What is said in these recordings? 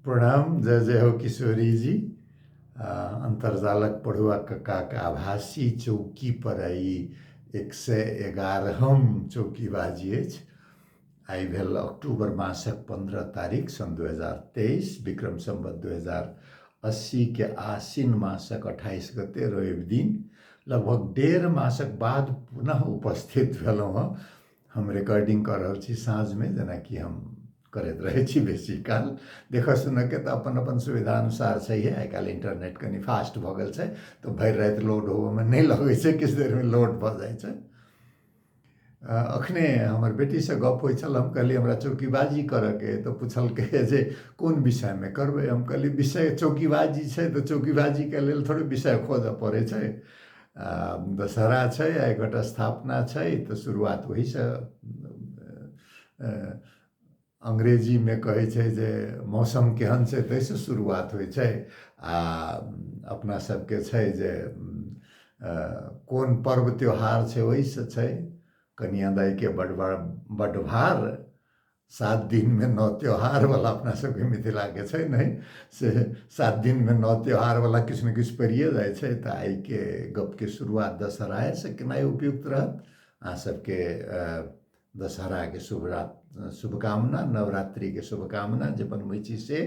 प्रणाम, जय जय हो किशोरी जी। अन्तर्जालक पढ़ुआ कक्काक आभासी चौकी पर ई 111म चौकीबाजी अछि। आइ भेल अक्टूबर मासक 15 तारीख सन् 2023, विक्रम सम्वत 2080 के आश्विन मासक 28 गते रवि दिन। लगभग 1.5 मासक बाद पुनः उपस्थित भेलहुँ हँ। हम रिकॉर्डिंग कऽ रहल छी साँझमे, जेनाकि हम करैत रहै छी बेसी काल। देखऽ सुनऽके तऽ अपन अपन सुविधा अनुसार छैहे। आइ काल्हि इंटरनेट कनि फास्ट भऽ गेल छै, तऽ भरि राति लोड होबऽमे नहि लगै छै, किछु देरमे लोड भऽ जाइ छै। अखने हमर बेटीसँ गप होइ छल। हम कहलियै हमरा चौकीबाजी करऽके, तऽ पुछलकै जे कोन विषयमे करबै। हम कहलियै विषय चौकीबाजी छै तऽ चौकीबाजीके लेल थोड़े विषय खोजऽ पड़ै छै। दशहरा छै, आइ घट स्थापना छै, तऽ शुरुआत ओहीसँ। अंग्रेजीमे कहै छै जे मौसम केहन छै ताहिसँ शुरुआत होइ छै, आ अपना सबके छै जे कोन पर्व त्योहार छै ओहिसँ छै। कनिया दाइके बड बड भार, 7 दिनमे 9 त्योहारवला अपना सबके मिथिलाके छै नहि, से 7 दिनमे 9 त्योहारवला किछु ने किछु पड़िए जाइ छै। तऽ आइके गपके शुरुआत दशहराएसँ केनाइ उपयुक्त रहत। अहाँ सबके दशहराके शुभकामना, नवरात्रिके शुभकामना जे बनबै छी से।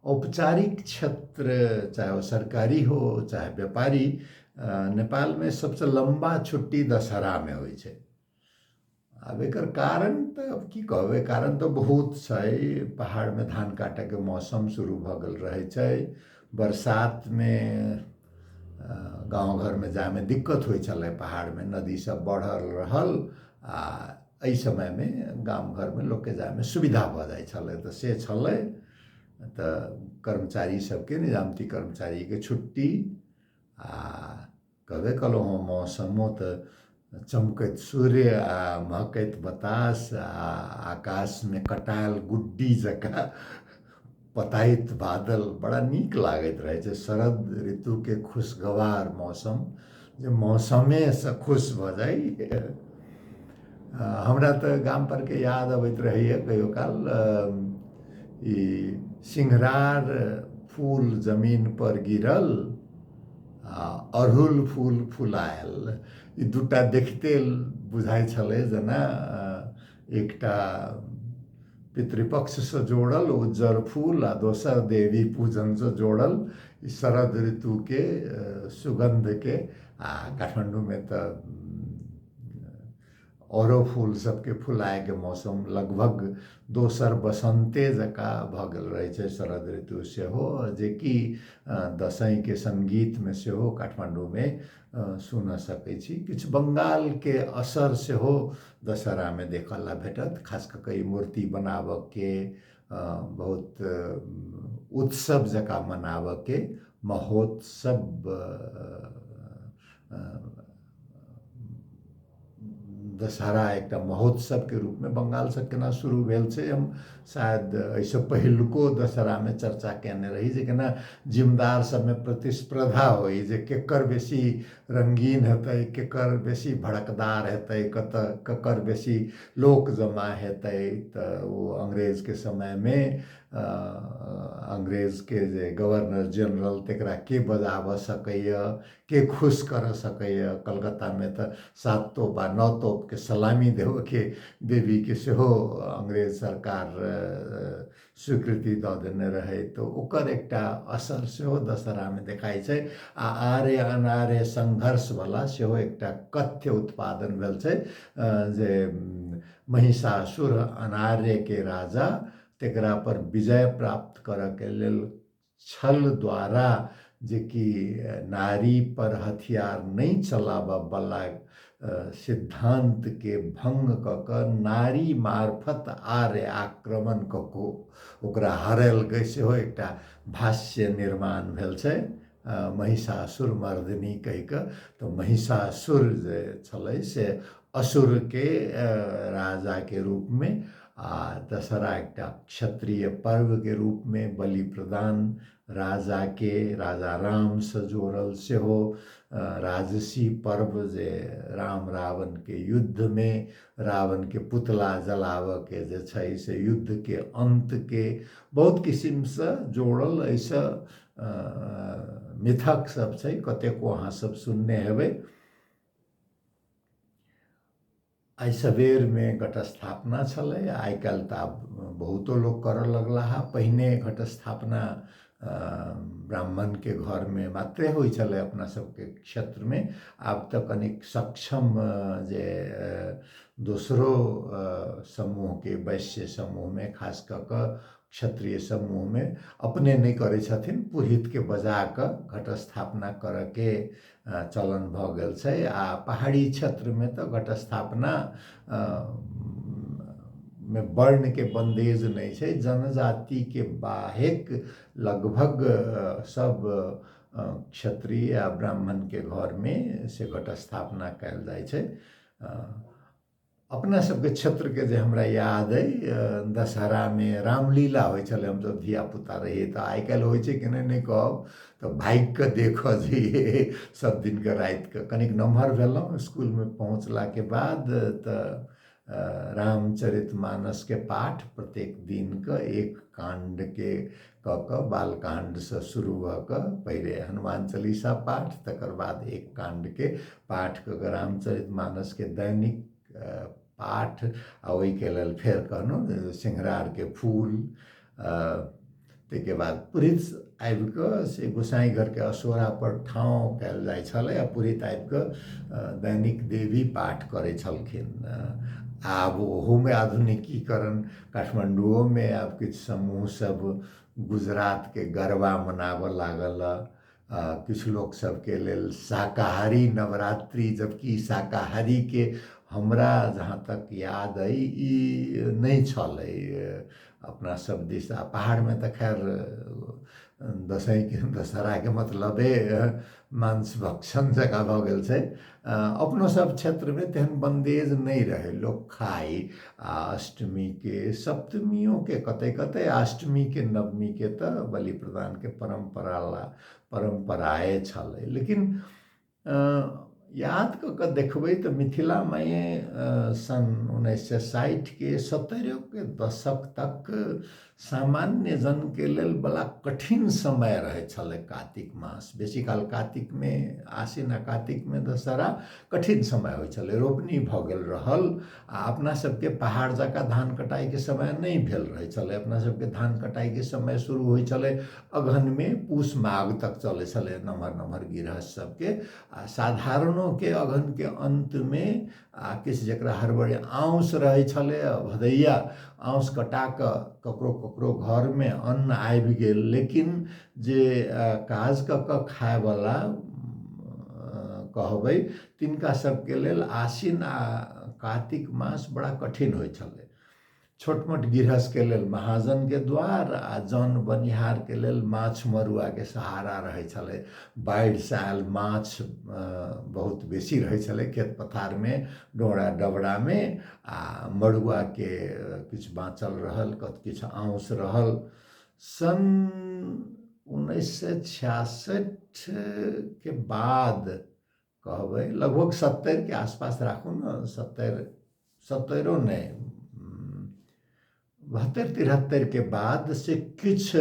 औपचारिक क्षेत्र चाहे ओ सरकारी हो चाहे व्यापारी, नेपालमे सबसँ लम्बा छुट्टी दशहरामे होइ छै। आब एकर कारण तऽ आब की कहबै, कारण तऽ बहुत छै। पहाड़मे धान काटयके मौसम शुरू भऽ गेल रहै छै, बरसातमे गाँव घरमे जायमे दिक्कत होइ छलै, पहाड़मे नदी सब बढ़ल रहल आ एहि समयमे गाम घरमे लोकके जायमे सुविधा भऽ जाइ छलै, तऽ से छलै। तऽ कर्मचारी सबके, निजामती कर्मचारीके छुट्टी, आ कहबे कयलहुँ हँ मौसमो तऽ चमकैत सूर्य आ महकैत बतास आ आकाशमे कटायल गुड्डी जकाँ पताइत बादल बड़ा नीक लागैत रहै छै। शरद ऋतुके खुशगवार मौसम, जे मौसमेसँ खुश भऽ जाइ। हमरा तऽ गाम परके याद अबैत रहैए कहियो काल। ई सिंघरार फूल जमीन पर गिरल आ अड़हुल फूल फुलायल, ई दूटा देखिते बुझाइ छलै जेना एकटा पितृपक्षसँ जोड़ल उज्जर फूल आ दोसर देवी पूजनसँ जोड़ल ई शरद ऋतुके सुगन्धके। आ काठमाण्डूमे तऽ औरो फूल सबके फुलायके मौसम लगभग दोसर बसन्ते जकाँ भऽ गेल रहै छै शरद ऋतु सेहो, जेकि दशैँके सङ्गीतमे सेहो काठमाण्डूमे सुनऽ सकै छी। किछु बङ्गालके असर सेहो दशहरामे देखऽ लए भेटत, खास कऽ कऽ ई मूर्ति बनाबऽके बहुत उत्सव जकाँ मनाबऽके महोत्सव। दशहरा एकटा महोत्सवके रूपमे बंगालसँ केना शुरू भेल छै, हम शायद एहिसँ पहिलुको दशहरामे चर्चा कयने रही जे केना जिम्मेदार सबमे प्रतिस्पर्धा होइ जे केकर बेसी रङ्गीन हेतै, केकर बेसी भड़कदार हेतै, कतऽ ककर बेसी लोक जमा हेतै। तऽ ओ अंग्रेजके समयमे अंग्रेजके जे गवर्नर जनरल तकरा के बजाबऽ सकैए, के खुश करऽ सकैए। कलकत्तामे तऽ 7 तोप आ 9 तोपके सलामी देबऽके देवीके सेहो अंग्रेज सरकार स्वीकृति दऽ देने रहै, तऽ ओकर एकटा असर सेहो दशहरामे देखाइ छै। आ आर्य अनार्य संघर्षवला सेहो एकटा कथ्य उत्पादन भेल छै जे महिषासुर अनार्यके राजा तकरा पर विजय प्राप्त करऽके लेल छल द्वारा जेकि नारी पर हथियार नहि चलाबऽवला सिद्धान्तके भङ्ग कऽ कऽ नारी मार्फत आर्य आक्रमण कऽ कऽ ओकरा हरेलकै, सेहो एकटा भाष्य निर्माण भेल छै महिषासुर मर्दिनी कहि कऽ। तऽ महिषासुर जे छलै से असुरके राजाके रूपमे आ दशहरा एकटा क्षत्रिय पर्वके रूपमे बलि प्रदान राजाके राजा रामसँ जोड़ल सेहो राजसी पर्व जे राम रावणके युद्धमे रावणके पुतला जलाबऽके जे छै से युद्धके अन्तके बहुत किसिमसँ जोड़ल एहिसँ मिथक सब छै कतेको अहाँ सब सुनने हेबै। आइ सबेरमे घटस्थापना छलै, आइ काल्हि तऽ आब बहुतो लोक करऽ लगला हँ। पहिने घटस्थापना ब्राह्मणके घरमे मात्रे होइ छलै अपना सबके क्षेत्रमे, आब तऽ कनिक सक्षम जे दोसरो समूहके वैश्य समूहमे खास कऽ कऽ क्षत्रिय समूहमे अपने नहि करै छथिन, पुरोहितके बजा कऽ घटस्थापना करऽके चलन भऽ गेल छै। आ पहाड़ी क्षेत्रमे तऽ घटस्थापना मे वर्णके बन्देज नहि छै, जनजातिके बाहेक लगभग सब क्षत्रिय आ ब्राह्मणके घरमे से घटस्थापना कयल जाइ छै। अपना सबके क्षेत्रके जे हमरा याद अइ, दशहरामे रामलीला होइ छलै, हमसब धियापुता रहियै तऽ। आइ काल्हि होइ छै कि नहि नहि कहब, तऽ भागिकऽ देखऽ जइयै सब दिनके रातिके। कनिक नमहर भेलहुँ, इसकुलमे पहुँचलाके बाद तऽ रामचरित मानसके पाठ प्रत्येक दिनके एक काण्डके कऽ कऽ बालकाण्डसँ शुरू भऽ कऽ पहिले हनुमान चालीसा पाठ, तकर बाद एक काण्डके पाठ कऽ कऽ रामचरित मानसके दैनिक पाठ। आ ओहिके लेल फेर कहलहुँ सिंघरारके फूल। ताहिके बाद पुरोहित आबि कऽ से गोसाइ घरके असोरापर ठाँव कयल जाइ छलै आ पुरोहित आबि कऽ दैनिक देवी पाठ करै छलखिन। आब ओहूमे आधुनिकीकरण, काठमाण्डुओमे आब किछु समूह सब गुजरातके गरबा मनाबऽ लागल, किछु लोक सबके लेल शाकाहारी नवरात्रि, जबकि शाकाहारीके हमरा जहाँ तक याद अइ ई नहि छलै अपना सब दिस। आ पहाड़मे तऽ खैर दसैँके दशहराके मतलबे मांस भक्षण जकाँ भऽ गेल छै। अपनो सब क्षेत्रमे तेहन बन्देज नहि रहै, लोक खाइ। आ अष्टमीके सप्तमियोके कतै कतै, अष्टमीके नवमीके तऽ बलि प्रदानके परम्परा ला परम्पराए छलै। लेकिन याद कऽ कऽ देखबै तऽ मिथिलामे सन् 1960के 70के दशक तक सामान्य जनके लेल बड़ा कठिन समय रहै छलै। कातिक मास बेसी काल कातिकमे, आसिन आ कातिकमे दशहरा कठिन समय होइ छलै। रोपनी भऽ गेल रहल आ अपना सबके पहाड़ जकाँ धान कटाइके समय नहि भेल रहै छलै। अपना सबके धान कटाइके समय शुरू होइ छलै अगहनमे, पूस माघ तक चलै छलै नमहर नमहर गृहस्थ सबके। आ साधारणोके अगहनके अन्तमे आ किछु जकरा हड़बड़ी आउस रहै छलै, भदैया आउस कटा कऽ ककरो ककरो घरमे अन्न आबि गेल। लेकिन जे काज कऽ कऽ खायवला कहबै तिनका सबके लेल आसिन आ कातिक मास बड़ा कठिन होइ छलै। छोट मोट गृहस्थके लेल महाजनके द्वार आ जन बनिहारके लेल माछ मरुआके सहारा रहै छलै। बाढ़िसँ आयल माछ बहुत बेसी रहै छलै खेत पथारमे, डोरा डबरामे, आ मड़ुआके किछु बाँचल रहल, किछु आउस रहल। सन् 1966के बाद कहबै लगभग 70के आसपास राखू ने, 70 सत्तरिओ नहि, 72 73के बाद से किछु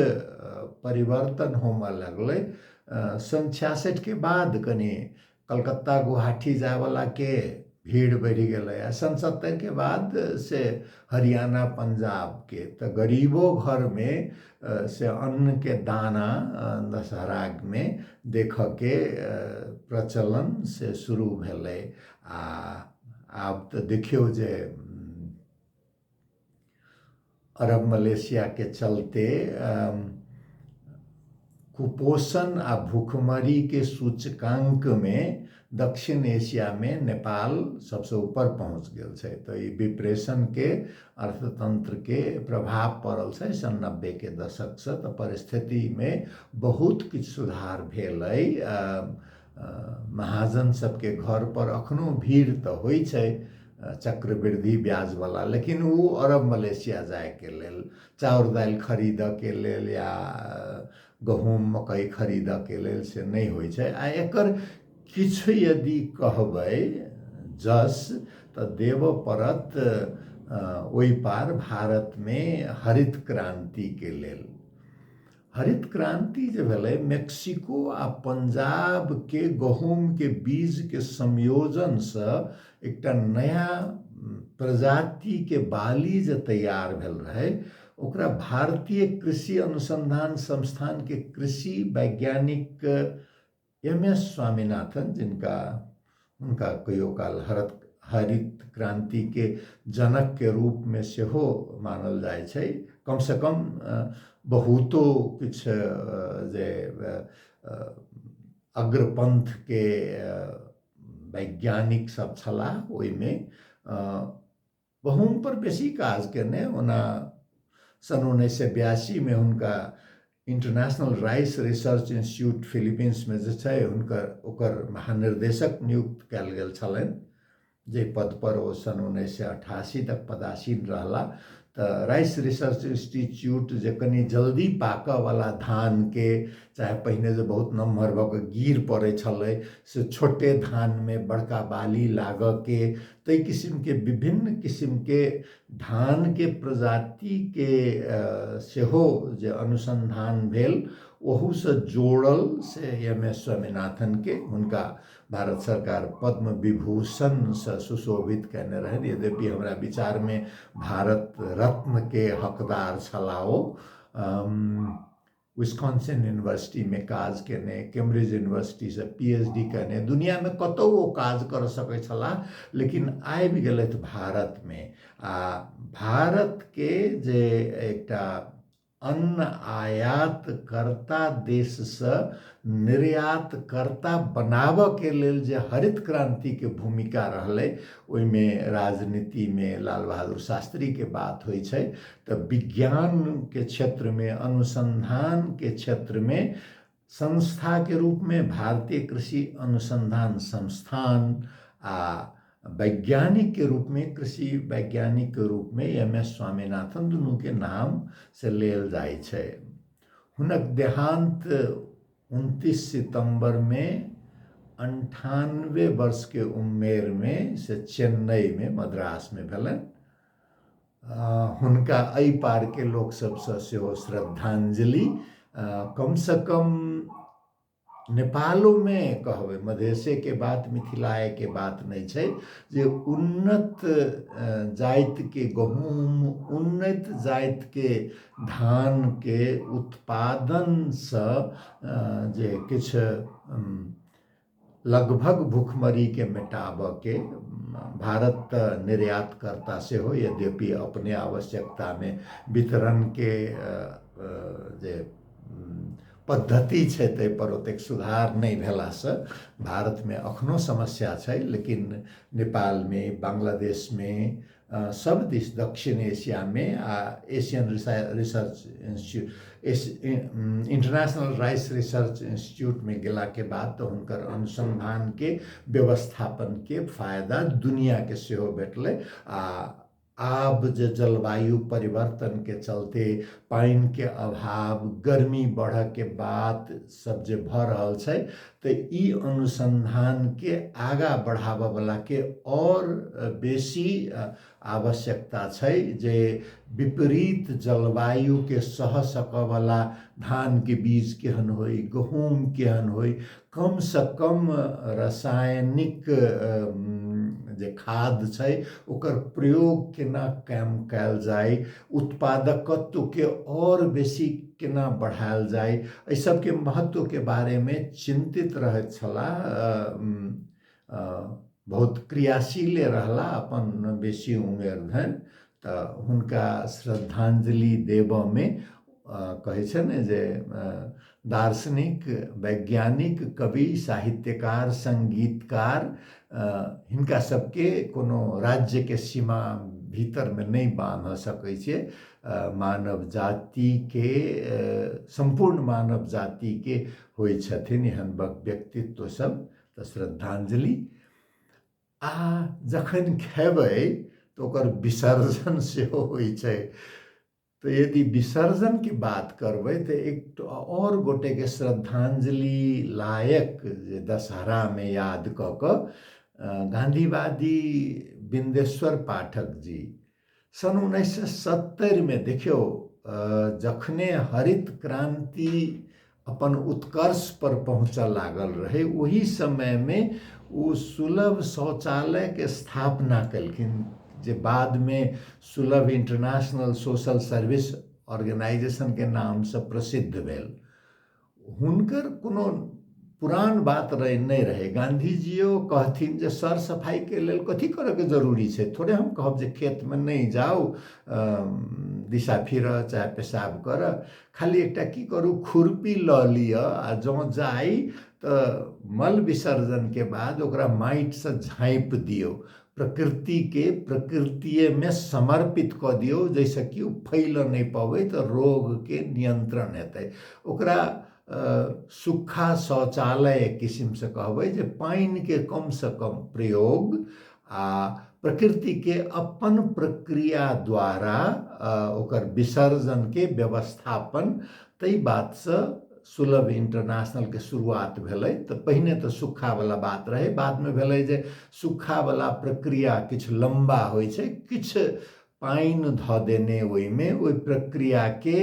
परिवर्तन होमऽ लगलै। सन् 66के बाद कनि कलकत्ता गुवाहाटी जायवलाके भीड़ बढ़ि गेलै आ सन् 70के बाद से हरियाणा पंजाबके तऽ गरीबो घरमे से अन्नके दाना दशहरामे देखऽके प्रचलन से शुरू भेलै। आ आब तऽ देखियौ जे अरब मलेशियाके चलते कुपोषण आ भूखमरीके सूचकाङ्कमे दक्षिण एशियामे नेपाल सबसँ ऊपर पहुँच गेल छै। तऽ ई विप्रेषणके अर्थतन्त्रके प्रभाव पड़ल छै सन् 90के दशकसँ। तऽ परिस्थितिमे बहुत किछु सुधार भेलै। महाजन सबके घर पर अखनो भीड़ तऽ होइ छै, चक्रवृद्धि ब्याजवला, लेकिन ओ अरब मलेशिया जायके लेल, चाउर दालि खरीदऽके लेल या गहूँम मकइ खरीदऽके लेल से नहि होइ छै। आ एकर किछु यदि कहबै जस तऽ देबऽ पड़त ओहि पार भारतमे हरित क्रान्तिके लेल। हरित क्रान्ति जे भेलै, मेक्सिको आ पंजाबके गहूँमके बीजके संयोजनसँ एकटा नया प्रजातिके बाली जे तैयार भेल रहै, ओकरा भारतीय कृषि अनुसंधान संस्थानके कृषि वैज्ञानिक एम एस स्वामीनाथन, जिनका हुनका कहियो काल हरित क्रान्तिके जनकके रूपमे सेहो मानल जाइ छै, कमसँ कम बहुतो किछु जे अग्रपन्थके वैज्ञानिक सब छलाह ओहिमे गहूँम पर बेसी काज केने। ओना सन् 1982मे हुनका इंटरनेशनल राइस रिसर्च इंस्टीट्यूट फिलीपींसमे जे छै हुनकर ओकर महानिर्देशक नियुक्त कयल गेल छलनि, जाहि पदपर ओ सन् 1988 तक पदासीन रहला। तऽ राइस रिसर्च इंस्टीट्यूट जे कनि जल्दी पाकऽवला धानके, चाहे पहिने जे बहुत नमहर भऽ कऽ गिर पड़ै छलै, से छोटे धानमे बड़का बाली लागऽके, ताहि किसिमके विभिन्न किसिमके धानके प्रजातिके सेहो जे अनुसन्धान भेल, ओहूसँ जोड़ल से एम एस स्वामीनाथनके हुनका भारत सरकार पद्म विभूषणसँ सुशोभित कयने रहनि। यद्यपि हमरा विचारमे भारत रत्नके हकदार छलाह ओ। विस्कॉन्सिन यूनिवर्सिटीमे काज केने, कैम्ब्रिज यूनिवर्सिटीसँ पी एच डी केने, दुनिआँमे कतहु ओ काज कर सकै छलाह, लेकिन आबि गेलथि भारतमे। आ भारतके जे एकटा अन्न आयातकर्ता देशसँ निर्यातकर्ता बनाबऽके लेल जे हरित क्रान्तिके भूमिका रहलै, ओहिमे राजनीतिमे लाल बहादुर शास्त्रीके बात होइ छै, तऽ विज्ञानके क्षेत्रमे, अनुसन्धानके क्षेत्रमे संस्थाके रूपमे भारतीय कृषि अनुसन्धान संस्थान आ वैज्ञानिकके रूपमे, कृषि वैज्ञानिकके रूपमे एम एस स्वामीनाथन दुनूके नाम से लेल जाइ छै। हुनक देहान्त 29 सितम्बरमे 98 वर्षके उमेरमे से चेन्नईमे, मद्रासमे भेलनि। हुनका एहि पारके लोक सबसँ सेहो श्रद्धांजलि। कमसँ कम नेपालोमे कहबै, मधेशेके बात मिथिलाएके बात नहि छै, जे उन्नत जातिके गहूँम, उन्नत जातिके धानके उत्पादनसँ जे किछु लगभग भुखमरीके मेटाबऽके भारत तऽ निर्यातकर्ता सेहो, यद्यपि अपने आवश्यकतामे वितरणके जे पद्धति छै ताहिपर ओतेक सुधार नहि भेलासँ भारतमे एखनो समस्या छै, लेकिन नेपालमे, बांग्लादेशमे, सब दिस दक्षिण एशियामे आ Asian research institute, international rice research इंस्टीट्यूटमे गेलाके बाद तऽ हुनकर अनुसन्धानके व्यवस्थापनके फायदा दुनिआँके सेहो भेटलै। आ आब जे जलवायु परिवर्तनके चलते पानिके अभाव, गर्मी बढ़ऽके बात सब जे भऽ रहल छै, तऽ ई अनुसन्धानके आगाँ बढ़ाबऽवलाके आओर बेसी आवश्यकता छै जे विपरीत जलवायुके सह सकऽवला धानके बीज केहन होइ, गहूँम केहन होइ, कमसँ कम रासायनिक जे खाद छै ओकर प्रयोग केना कम कयल जाय, उत्पादकत्वके आओर बेसी केना बढ़ायल जाय, एहि सबके महत्वके बारेमे चिन्तित रहैत छलाह। बहुत क्रियाशीले रहला अपन बेसी उमेर धरि, तऽ हुनका श्रद्धांजलि देबऽमे कहै छै ने जे दार्शनिक, वैज्ञानिक, कवि, साहित्यकार, सङ्गीतकार, हिनका सबके कोनो राज्यके सीमा भीतरमे नहि बान्ह सकै छियै। मानव जातिके, सम्पूर्ण मानव जातिके होइ छथिन एहन व्यक्तित्व सब, तऽ श्रद्धांजलि। आ जखन खेबै तऽ ओकर विसर्जन सेहो होइ छै। तऽ यदि विसर्जनके बात करबै तऽ एक आओर गोटेके श्रद्धांजलि लायक जे दशहरामे याद कऽ कऽ गाँधीवादी बिन्देश्वर पाठक जी सन् 1970मे देखियौ, जखने हरित क्रान्ति अपन उत्कर्ष पर पहुँचऽ लागल रहै ओहि समयमे ओ सुलभ शौचालयके स्थापना केलखिन, जे बादमे सुलभ इंटरनेशनल सोशल सर्विस ऑर्गेनाइजेशनके नामसँ प्रसिद्ध भेल। हुनकर कोनो पुरान बात रहे नहि रहै। गाँधीजियो कहथिन जे सर सफाइके लेल कथी करऽके जरूरी छै, थोड़े हम कहब जे खेतमे नहि जाउ, दिशा फिरऽ चाहे पेशाब करऽ, खाली एकटा की करू खुरपी लऽ लिअ आ जँ जाइ तऽ मल विसर्जनके बाद ओकरा माटिसँ झाँपि दियौ, प्रकृतिके प्रकृतिएमे समर्पित कऽ दियौ जाहिसँ कि ओ फैलऽ नहि पबै, तऽ रोगके नियन्त्रण हेतै। ओकरा सुखा शौचालय एक किसिमसँ कहबै जे पानिके कमसँ कम प्रयोग आ प्रकृतिके अपन प्रक्रिया द्वारा ओकर विसर्जनके व्यवस्थापन, ताहि बातसँ सुलभ इंटरनेशनलके शुरुआत भेलै। तऽ पहिने तऽ सुक्खावला बात रहै, बादमे भेलै जे सुक्खावला प्रक्रिया किछु लम्बा होइ छै, किछु पानि धऽ देने ओहिमे ओहि प्रक्रियाके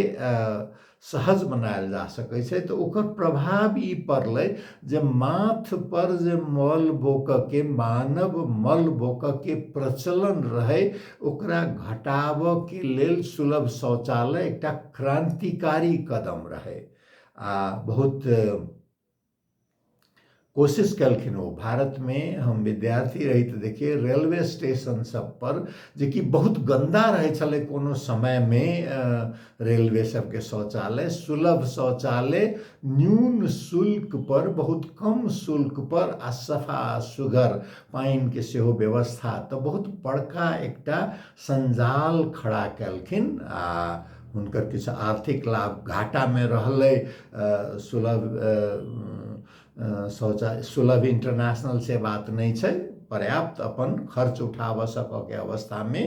सहज बनायल जा सकै छै। तऽ ओकर प्रभाव ई पड़लै जे माथ पर जे मल बोकऽके, मानव मल बोकऽके प्रचलन रहै, ओकरा घटाबऽके लेल सुलभ शौचालय एकटा क्रान्तिकारी कदम रहै। आ बहुत कोशिश केलखिन ओ। भारतमे हम विद्यार्थी रही तऽ देखियै रेलवे स्टेशन सब पर जेकि बहुत गन्दा रहै छलै कोनो समयमे रेलवे सबके शौचालय, सुलभ शौचालय न्यून शुल्क पर, बहुत कम शुल्क पर आ सफा सुघर पानिके सेहो व्यवस्था, तऽ बहुत बड़का एकटा संजाल खड़ा केलखिन। आ हुनकर किछु आर्थिक लाभ घाटामे रहलै सुलभ शौचा सुलभ इंटरनेशनल से बात नहि छै, पर्याप्त अपन खर्च उठाबऽ सकऽके अवस्थामे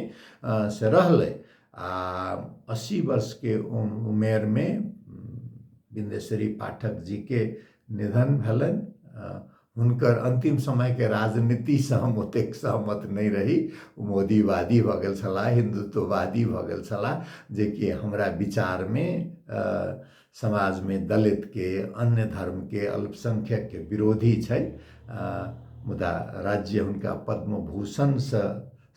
से रहलै। आ 80 वर्षके उमेरमे बिन्देश्वरी पाठक जीके निधन भेलनि। हुनकर अन्तिम समयके राजनीतिसँ हम ओतेक सहमत नहि रही, ओ मोदीवादी भऽ गेल छलाह, हिन्दुत्ववादी भऽ गेल छलाह, जेकि हमरा विचारमे समाजमे दलितके, अन्य धर्मके, अल्पसंख्यकके विरोधी छै। मुदा राज्य हुनका पद्मभूषणसँ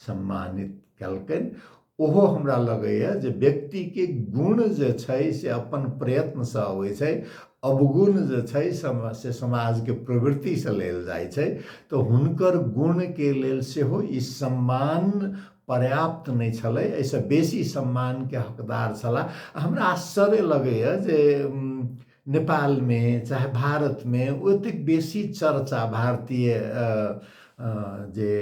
सम्मानित केलकनि। ओहो हमरा लगैए जे व्यक्तिके गुण जे छै से अपन प्रयत्नसँ अबै छै, अवगुण जे छै से समाजके प्रवृत्तिसँ लेल जाइ छै। तऽ हुनकर गुणके लेल सेहो ई सम्मान पर्याप्त नहि छलै, एहिसँ बेसी सम्मानके हकदार छलाह। हमरा आश्चर्य लगैए जे नेपालमे चाहे भारतमे ओतेक बेसी चर्चा भारतीय जे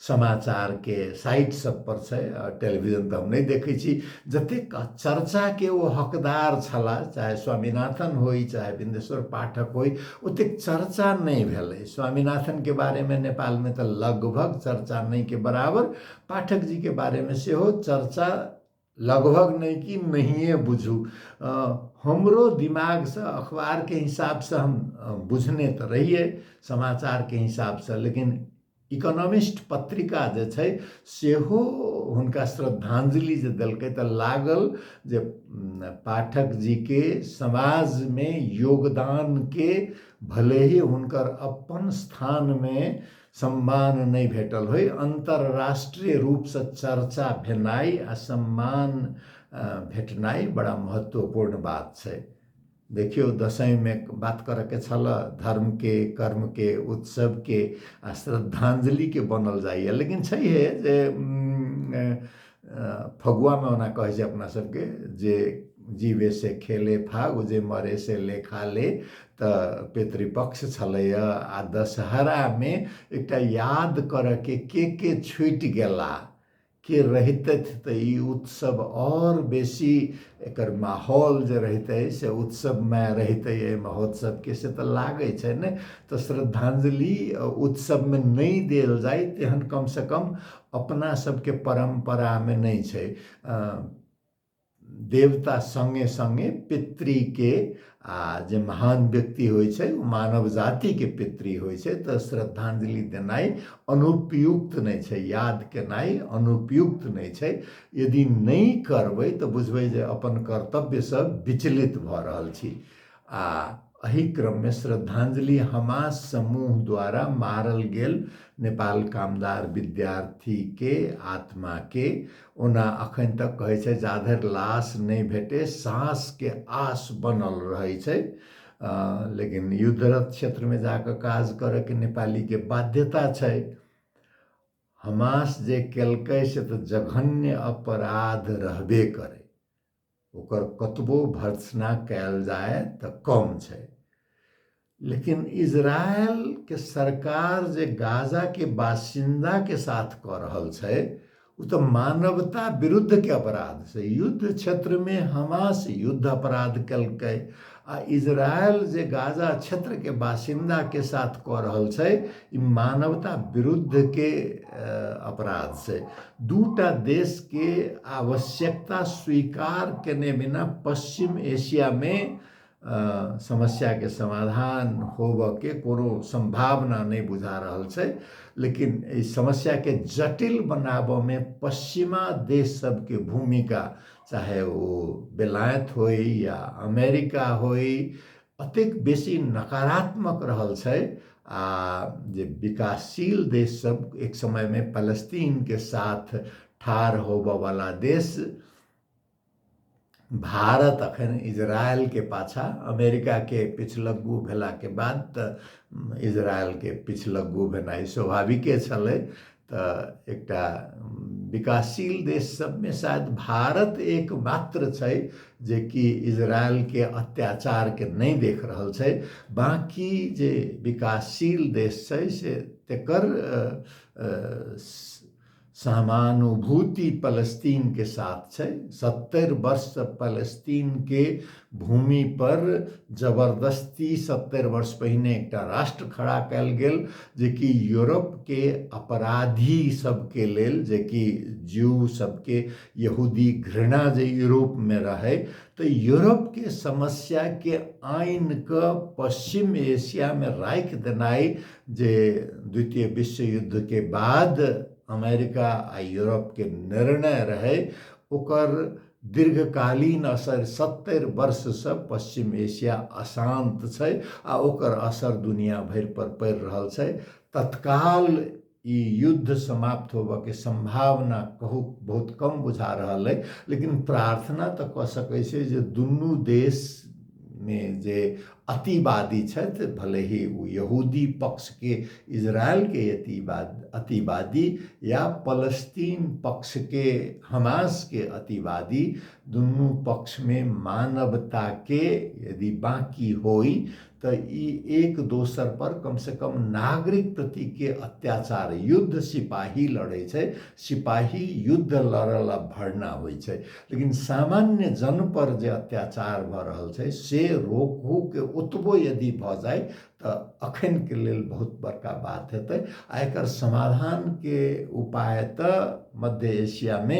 समाचारके साइट सब पर छै, टेलीविजन तऽ हम नहि देखै छी, जतेक चर्चाके ओ हकदार छलाह, चाहे स्वामीनाथन होइ चाहे बिन्देश्वर पाठक होइ, ओतेक चर्चा नहि भेलै। स्वामीनाथनके बारेमे नेपालमे तऽ लगभग चर्चा नहिके बराबर, पाठक जीके बारेमे सेहो चर्चा लगभग नहि कि नहिए बुझू। हमरो दिमागसँ अखबारके हिसाबसँ हम बुझने तऽ रहियै समाचारके हिसाबसँ, लेकिन इकोनॉमिस्ट पत्रिका जे छै सेहो हुनका श्रद्धांजलि जे देलकै तऽ लागल जे पाठक जीके समाजमे योगदानके भले ही हुनकर अपन स्थानमे सम्मान नहि भेटल होइ, अन्तर्राष्ट्रीय रूपसँ चर्चा भेनाइ आ सम्मान भेटनाइ बड़ा महत्वपूर्ण बात छै। देखियौ, दशैंमे बात करऽके छल धर्मके, कर्मके, उत्सवके आ श्रद्धांजलिके बनल जाइए, लेकिन छैहे जे फगुआमे ओना कहै छै अपना सबके जे जीवे से खेले फाग, जे मरे से लेखा ले, तऽ पितृपक्ष छलैए। आ दशहरामे एकटा याद करऽके के छुटि गेला, के रहितथि तऽ ई उत्सव आओर बेसी एकर माहौल जे रहितै से उत्सवमय रहितै एहि महोत्सवके, से तऽ लागै छै ने। तऽ श्रद्धांजलि उत्सवमे नहि देल जाय तेहन कमसँ कम अपना सबके परम्परामे नहि छै। देवता सङ्गे सङ्गे पितृके आ जे महान व्यक्ति होइ छै ओ मानव जातिके पितृ होइ छै, तऽ श्रद्धांजलि देनाइ अनुपयुक्त नहि छै, याद केनाइ अनुपयुक्त नहि छै। यदि नहि करबै तऽ बुझबै जे अपन कर्तव्यसँ विचलित भऽ रहल छी। आ एहि क्रममे श्रद्धांजलि हमास समूह द्वारा मारल गेल नेपाल कामदार विद्यार्थीके आत्माके, ओना अखन तक कहै छै जाधरि लाश नहि भेटे साँसके आस बनल रहै छै, लेकिन युद्धरत क्षेत्रमे जाकऽ काज करैके नेपालीके बाध्यता छै। हमास जे केलकै से तऽ जघन्य अपराध रहबे करै, ओकर कतबो भर्त्सना कयल जाय तऽ कम छै। लेकिन इजरायलके सरकार जे गाजाके बासिन्दाके साथ कऽ रहल छै ओ तऽ मानवता विरुद्धके अपराध छै। युद्ध क्षेत्रमे हमास युद्ध अपराध केलकै आ इजरायल जे गाजा क्षेत्रके बासिन्दाके साथ कऽ रहल छै ई मानवता विरुद्धके अपराध छै। दूटा देशके आवश्यकता स्वीकार केने बिना पश्चिम एशियामे समस्याके समाधान होबऽके कोनो सम्भावना नहि बुझा रहल छै। लेकिन एहि समस्याके जटिल बनाबऽमे पश्चिमा देश सबके भूमिका, चाहे ओ बेलायत होइ या अमेरिका होइ, अतेक बेसी नकारात्मक रहल छै। आ जे विकासशील देश सब एक समयमे फलस्तीनके साथ ठाढ़ होबऽवला देश भारत अखन इजरायलके पाछा, अमेरिकाके पिछलग्गू भेलाके बाद तऽ इजरायलके पिछलग्गू भेनाइ स्वाभाविके छलै। तऽ एकटा विकासशील देश सबमे शायद भारत एकमात्र छै जेकि इजरायलके अत्याचारके नहि देख रहल छै। बाँकी जे विकासशील देश छै से तेकर समानुभूति फलस्तीन के साथ छै। 70 वर्ष फलस्तीन के भूमि पर जबरदस्ती 70 वर्ष पहिने एकटा राष्ट्र खड़ा कयल गेल जेकि यूरोप के अपराधी सबके लेल, जेकि ज्यू सबके यहूदी घृणा जे यूरोप में रहे, तऽ यूरोप के समस्या के आनि कऽ पश्चिम एशिया में राखि देनाइ जे द्वितीय विश्व युद्ध के बाद अमेरिका आ यूरोप के निर्णय रहे, ओकर दीर्घकालीन असर 70 वर्षसँ पश्चिम एशिया अशान्त छै आ ओकर असर दुनिया भरि पर पड़ि रहल छै। तत्काल ई युद्ध समाप्त होबऽके सम्भावना कहू बहुत कम बुझा रहल अइ, लेकिन प्रार्थना तऽ कऽ सकै छै जे दुनू देशमे जे अतिवादी छथि, भले ही ओ यहूदी पक्षके इजरायलके अतिवादी या फलस्तीन पक्षके हमासके अतिवादी, दुनू पक्षमे मानवताके यदि बाँकी होइ तऽ ई एक दोसर पर कम से कम नागरिक प्रतिके अत्याचार, युद्ध सिपाही लड़ै छै, सिपाही युद्ध लड़ला भरना होइ छै, लेकिन सामान्य जन पर जे अत्याचार भऽ रहल छै से रोकहुके ओतबो यदि भऽ जाय तऽ अखनके लेल बहुत बड़का बात हेतै। आ एकर समाधानके उपाय तऽ मध्य एशियामे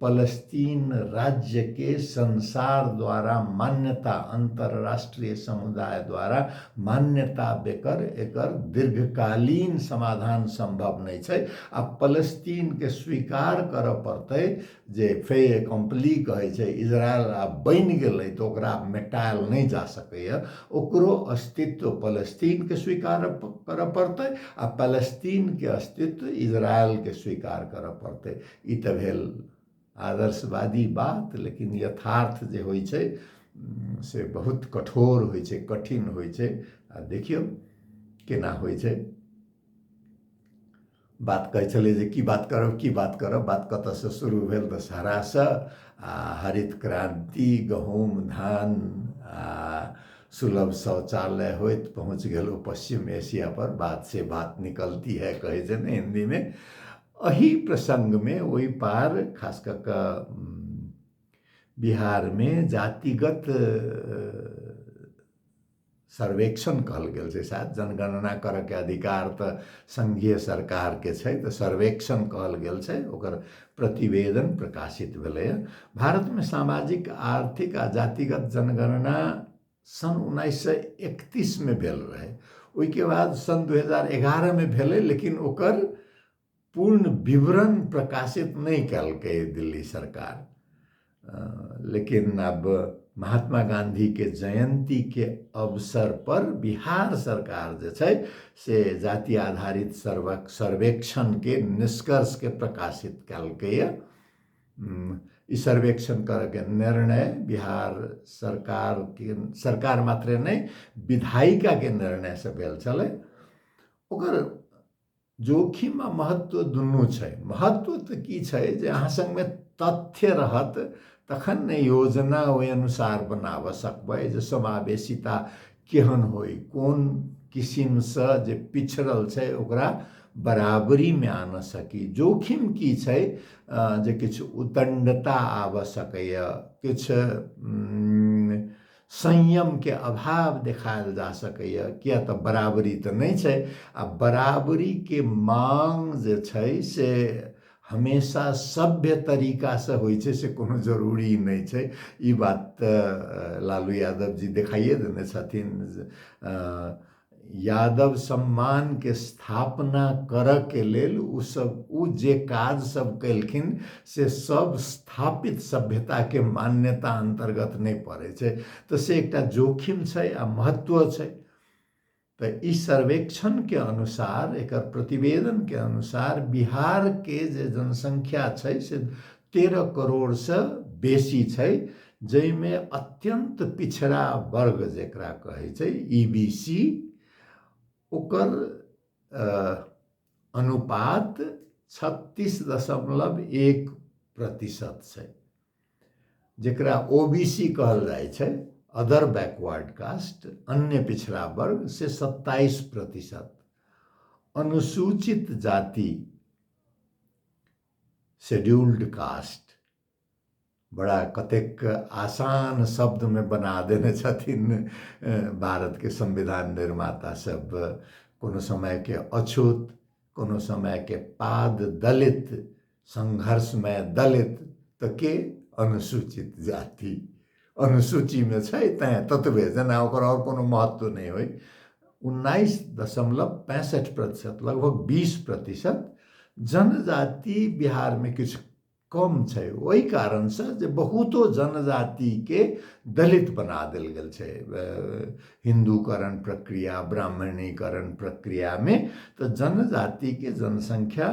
फलस्तीन राज्यके संसार द्वारा मान्यता, अंतर्राष्ट्रीय समुदाय द्वारा मान्यता बेकर एकर दीर्घकालीन समाधान संभव नहि छै। आ फलस्तीनके स्वीकार करऽ पड़तै जे फे एकम्पली कहै छै इजरायल आब बनि गेलै तऽ ओकरा मेटायल नहि जा सकैए, ओकरो अस्तित्व फलस्तीनके स्वीकार करऽ पड़तै आ फलस्तीनके अस्तित्व इजरायलके स्वीकार करऽ पड़तै। ई तऽ भेल आदर्शवादी बात, लेकिन यथार्थ जे होइ छै से बहुत कठोर होइ छै, कठिन होइ छै। आ देखियौ केना होइ छै। बात कहै छलै जे की बात करब, की बात करब, बात कतऽसँ शुरू भेल दशहरासँ आ हरित क्रान्ति, गहूँम धान आ सुलभ शौचालय होइत पहुँच गेलहुँ पश्चिम एशिया पर। बात से बात निकलती है कहै छै ने हिन्दीमे। एहि प्रसङ्गमे ओहि पार खास कऽ कऽ बिहारमे जातिगत सर्वेक्षण कहल गेल छै, शायद जनगणना करऽके अधिकार तऽ संघीय सरकारके छै, तऽ सर्वेक्षण कहल गेल छै, ओकर प्रतिवेदन प्रकाशित भेलैए। भारतमे सामाजिक, आर्थिक आ जातिगत जनगणना सन् 1931मे भेल रहै। ओहिके बाद सन् 2011मे भेलै, लेकिन ओकर पूर्ण विवरण प्रकाशित नहि केलकै दिल्ली सरकार। लेकिन आब महात्मा गांधीके जयन्तीके अवसर पर बिहार सरकार जे छै से जाति आधारित सर्वेक्षणके निष्कर्षके प्रकाशित केलकैए। ई सर्वेक्षण करऽके निर्णय बिहार सरकारके, सरकार मात्रे नहि, विधायिकाके निर्णयसँ भेल छलै। ओकर जोखिम आ महत्व दुनू छै। महत्व तऽ की छै जे अहाँ सङ्गमे तथ्य रहत तखन ने योजना ओहि अनुसार बनाबऽ सकबै जे समावेशिता केहन होइ, कोन किसिमसँ जे पिछड़ल छै ओकरा बराबरीमे आनऽ सकी। जोखिम की छै जे किछु उदण्डता आबऽ सकैए, किछु संयमके अभाव देखायल जा सकैए, किया तऽ बराबरी तऽ नहि छै, आ बराबरीके मांग जे छै से हमेशा सभ्य तरीकासँ होइ छै से कोनो जरूरी नहि छै। ई बात तऽ लालू यादव जी देखाइए देने छथिन। यादव सम्मानके स्थापना करऽके लेल ओसभ ओ जे काज सब केलखिन से सब स्थापित सभ्यताके मान्यता अन्तर्गत नहि पड़ै छै, तऽ से एकटा जोखिम छै आ महत्व छै। तऽ ई सर्वेक्षणके अनुसार, एकर प्रतिवेदनके अनुसार बिहारके जे जनसंख्या छै से 13 करोड़सँ बेसी छै, जाहिमे अत्यन्त पिछड़ा वर्ग जकरा कहै छै ई बी सी, ओकर अनुपात 36.1% छै, जकरा ओ बी सी कहल जाइ छै, अदर बैकवर्ड कास्ट, अन्य पिछड़ा वर्ग, से 27%, अनुसूचित जाति शेड्यूल्ड कास्ट, बड़ा कतेक आसान शब्दमे बना देने छथिन भारतके संविधान निर्माता सब। कोनो समयके अछूत, कोनो समयके पाद दलित, संघर्षमय दलित, तऽ के अनुसूचित जाति अनुसूचीमे छै तैँ ततबे, जेना ओकर आओर कोनो महत्व नहि होइ। 19.65%, लगभग 20% जनजाति बिहारमे किछु कम छै, ओहि कारणसँ जे बहुतो जनजातिके दलित बना देल गेल छै हिन्दूकरण प्रक्रिया, ब्राह्मणीकरण प्रक्रियामे। तऽ जनजातिके जनसंख्या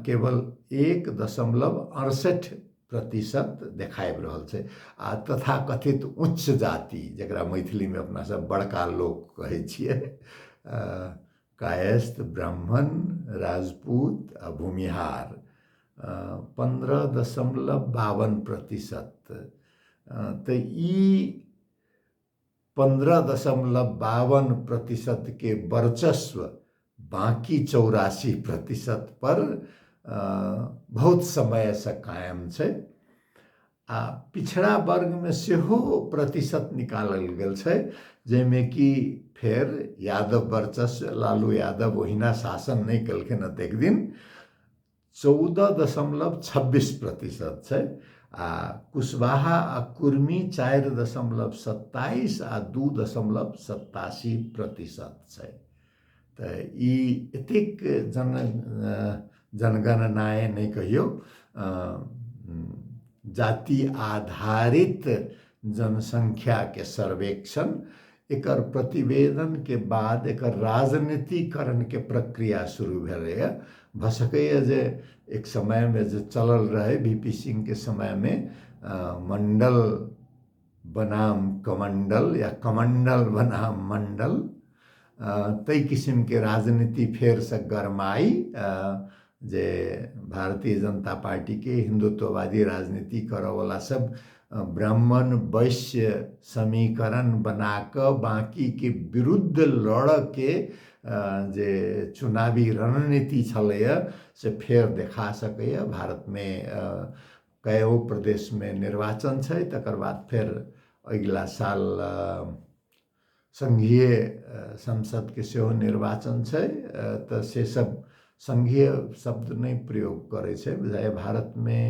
केवल 1.68% देखाबि रहल छै। आ तथाकथित उच्च जाति, जकरा मैथिलीमे अपना सब बड़का लोक कहै छियै, कायस्थ, ब्राह्मण, राजपूत आ भूमिहार, 15.52%। तऽ ई 15.52% के वर्चस्व बाँकी 84% पर बहुत समयसँ कायम छै। आ पिछड़ा वर्गमे सेहो प्रतिशत निकालल गेल छै, जाहिमे कि फेर यादव वर्चस्व, लालू यादव ओहिना शासन नहि केलखिन एतेक दिन, 14.26% छै। आ कुशवाहा आ कुर्मी 4.27 आ 2.87% छै। तऽ ई एतेक जनगणनाए नहि कहियौ, जाति आधारित जनसंख्याके सर्वेक्षण, एकर प्रतिवेदनके बाद एकर राजनीतिकरणके प्रक्रिया शुरू भेलैए। भऽ सकैए जे एक समयमे जे चलल रहै वी पी सिंहके समयमे मण्डल बनाम कमण्डल या कमण्डल बनाम मण्डल, ताहि किसिमके राजनीति फेरसँ गरमाइ, जे भारतीय जनता पार्टीके हिन्दुत्ववादी राजनीति करऽवला सब ब्राह्मण वैश्य समीकरण बना कऽ बाँकीके विरुद्ध लड़ऽके जे चुनावी रणनीति छलैए से फेर देखा सकैए। भारतमे कएओ प्रदेशमे निर्वाचन छै, तकर बाद फेर अगिला साल संघीय संसदके सेहो निर्वाचन छै। तऽ से सब संघीय शब्द नहि प्रयोग करै छै बुझाइए, भारतमे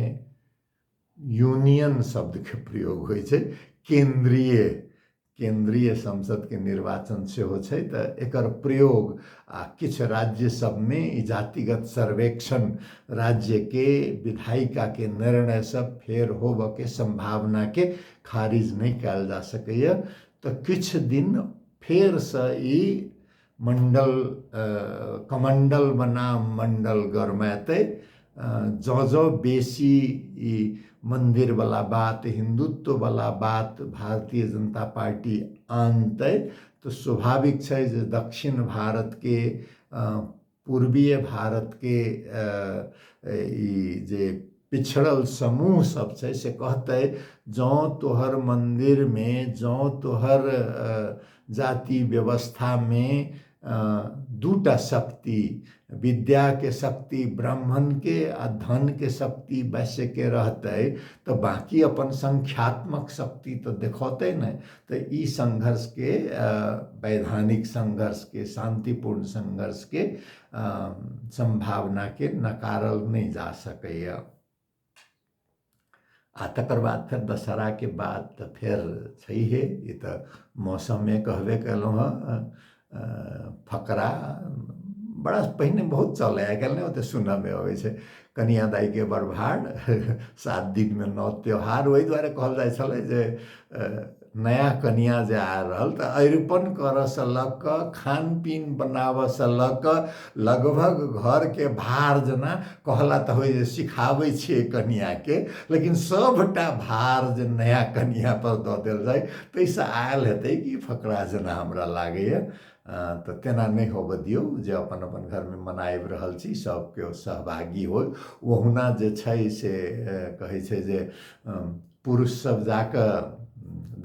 यूनियन शब्दके प्रयोग होइ छै। केन्द्रीय संसदके निर्वाचन सेहो छै, तऽ एकर प्रयोग आ किछु राज्य सबमे ई जातिगत सर्वेक्षण राज्यके विधायिकाके निर्णय सब फेर होबऽके सम्भावनाके खारिज नहि कयल जा सकैए। तऽ किछु दिन फेरसँ ई मण्डल कमण्डल बनाम मण्डल गरमाएतै। जँ जँ बेसी ई मन्दिरवला बात, हिन्दुत्ववला बात भारतीय जनता पार्टी आनतै तऽ स्वाभाविक छै जे दक्षिण भारतके, पूर्वीय भारतके ई जे पिछड़ल समूह सब छै से कहतै जँ तोहर मन्दिरमे, जँ तोहर जाति व्यवस्थामे दूटा शक्ति, विद्याके शक्ति ब्राह्मणके आ धनके शक्ति वैश्यके रहतै तऽ बाँकी अपन संख्यात्मक शक्ति तऽ देखौतै ने। तऽ ई संघर्षके, वैधानिक संघर्षके, शान्तिपूर्ण संघर्षके सम्भावनाके नकारल नहि जा सकैए। आ तकर बाद फेर दशहराके बाद तऽ फेर छैहे, ई तऽ मौसमे कहबे कयलहुँ हँ। फकरा बड़ा पहिने बहुत चलै, आइ काल्हि नहि ओते सुनऽमे अबै छै। कनिया दाइके बड़ भार, 7 दिनमे 9 त्योहार। ओहि दुआरे कहल जाइ छलै जे नया कनिया जे आ रहल तऽ अरिपन करऽसँ लऽ कऽ खान पीन बनाबऽसँ लऽ कऽ लगभग घरके भार, जेना कहला तऽ होइ जे सिखाबै छियै कनियाके, लेकिन सभटा भार जे नया कनिया पर दऽ देल जाय, ताहिसँ आयल हेतै कि फकरा जेना हमरा लागैए। तऽ तेना नहि होबऽ दियौ, जे अपन अपन घरमे मनाबि रहल छी सब केओ सहभागी होइ। ओहुना जे छै से कहै छै जे पुरुष सब जाकऽ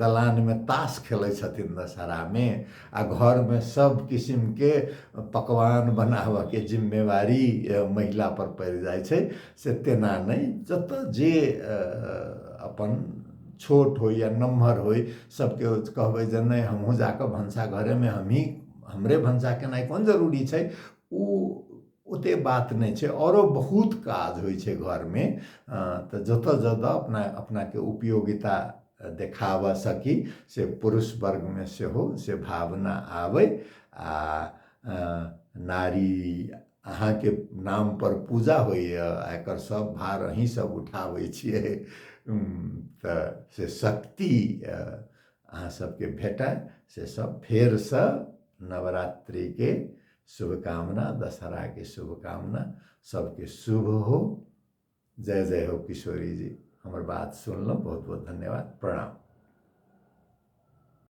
दलानमे ताश खेलै छथिन दशहरामे, आ घरमे सब किसिमके पकवान बनाबऽके जिम्मेवारी महिलापर पड़ि जाइ छै। से तेना नहि, जतऽ जे अपन छोट होइ या नमहर होइ सबके कहबै जे नहि हमहूँ जाकऽ भनसा घरेमे हमही हमरे भनसा केनाइ कोन जरूरी छै, ओ ओते बात नहि छै। औरो बहुत काज होइ छै घरमे, तऽ जतऽ जतऽ अपना अपनाके उपयोगिता देखाबऽ सकी से पुरुष वर्गमे सेहो से भावना आबै। आ नारी अहाँके नामपर पूजा होइए आ एकर सब भार अहीं सब उठाबै छियै, तऽ से शक्ति अहाँ सबके भेटय। से सब फेरसँ नवरात्रिके शुभकामना, दशहराके शुभकामना, सबके शुभ हो। जय जय हो किशोरी जी। हमर बात सुनलहुँ, बहुत बहुत धन्यवाद, प्रणाम।